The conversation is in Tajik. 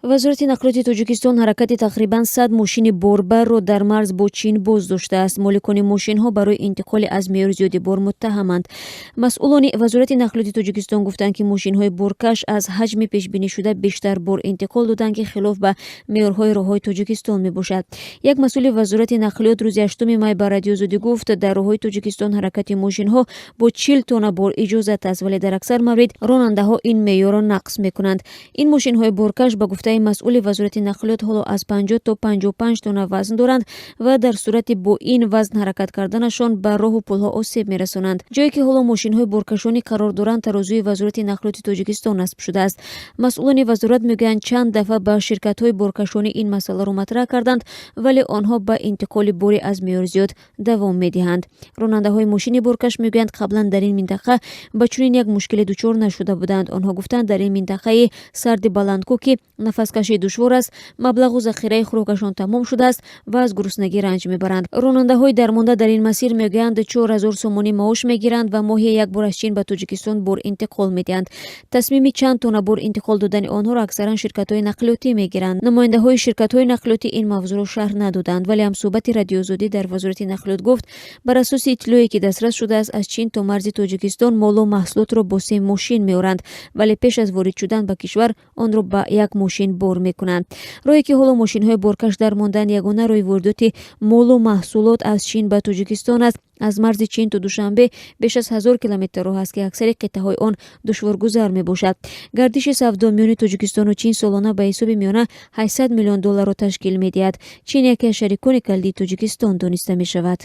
Вазорати нақлиёти Тоҷикистон ҳаракати тақрибан 100 мошини борбарро дар марз бо Чин боздоштааст. Моликони мошинҳо барои интиқоли аз меъёр зиёди бор муттаҳаманд. Масъулони Вазорати нақлиёти Тоҷикистон гуфтанд, ки мошинҳои боркаш аз ҳаҷми пешбинишуда бештар бор интиқол доданд, ки хилоф ба меъёрҳои роҳҳои Тоҷикистон мебошад. Як масъули Вазорати нақлиёт рӯзи 8 май ба Радиои Озодӣ гуфт, дар роҳҳои Тоҷикистон ҳаракати мошинҳо бо 40 тонна бор иҷозат аст, вале дар аксар маврид ронандаҳо ин меъёрро нақз мекунанд. Ин мошинҳои боркаш, ба гуфтаи масъули Вазорати нақлиёт, ҳоло аз 50 то 55 тонна вазн доранд ва дар сурати бо ин вазн ҳаракат карданашон ба роҳу пулҳо осеб мерасонанд. Ҷое ки ҳоло мошинҳои боркашонӣ қарор доранд, тарозуи Вазорати нақлиёти Тоҷикистон насб шудааст. Масъулони вазорат мегӯянд, чанд дафъа ба ширкатҳои боркашонӣ ин масъаларо матраҳ карданд, вале онҳо ба интиқоли бори аз меъёр зиёд давом медиҳанд. Ронандаҳои мошини боркаш мегӯянд, қаблан дар ин минтақа ба чунин як мушкиле дучор нашуда буданд. Онҳо гуфтанд, дар ин минтақаи сарди баландкӯҳ, ки нафаскашӣ душвор аст, маблағу захираи хӯрокашон тамом шудааст ва аз гуруснагӣ ранҷ мебаранд. Ронандаҳои дармонда дар ин масир мегӯянд, 4000 сомонӣ маош мегиранд ва моҳе як бор аз Чин ба Тоҷикистон бор интиқол медиҳанд. Тасмими чанд тонна бор интиқол додани онҳоро аксаран ширкатҳои нақлиётӣ мегиранд. Намояндаҳои ширкатҳои нақлиётӣ ин мавзӯъро шарҳ надоданд, вале ҳамсӯҳбати Радиои Озодӣ дар Вазорати нақлиёт гуфт, бар асоси иттилоъе ки дастрас шудааст, аз Чин то марзи Тоҷикистон молу маҳсулотро бо се мошин меоранд, вале пеш аз ворид шудан ба кишвар онро ба як мошин бор мекунанд. Роҳе ки ҳоло мошинҳои боркаш дармонданд, ягона роҳи воридоти молу маҳсулот аз Чин ба Тоҷикистон аст. Аз марзи Чин то Душанбе беш аз 1000 километр роҳ аст, ки аксари қитъаҳои он душворгузар мебошад. Гардиши савдо миёни Тоҷикистону Чин солона ба ҳисоби миёна 800 миллион долларро ташкил медиҳад. Чин яке аз шарикони калидии Тоҷикистон дониста мешавад.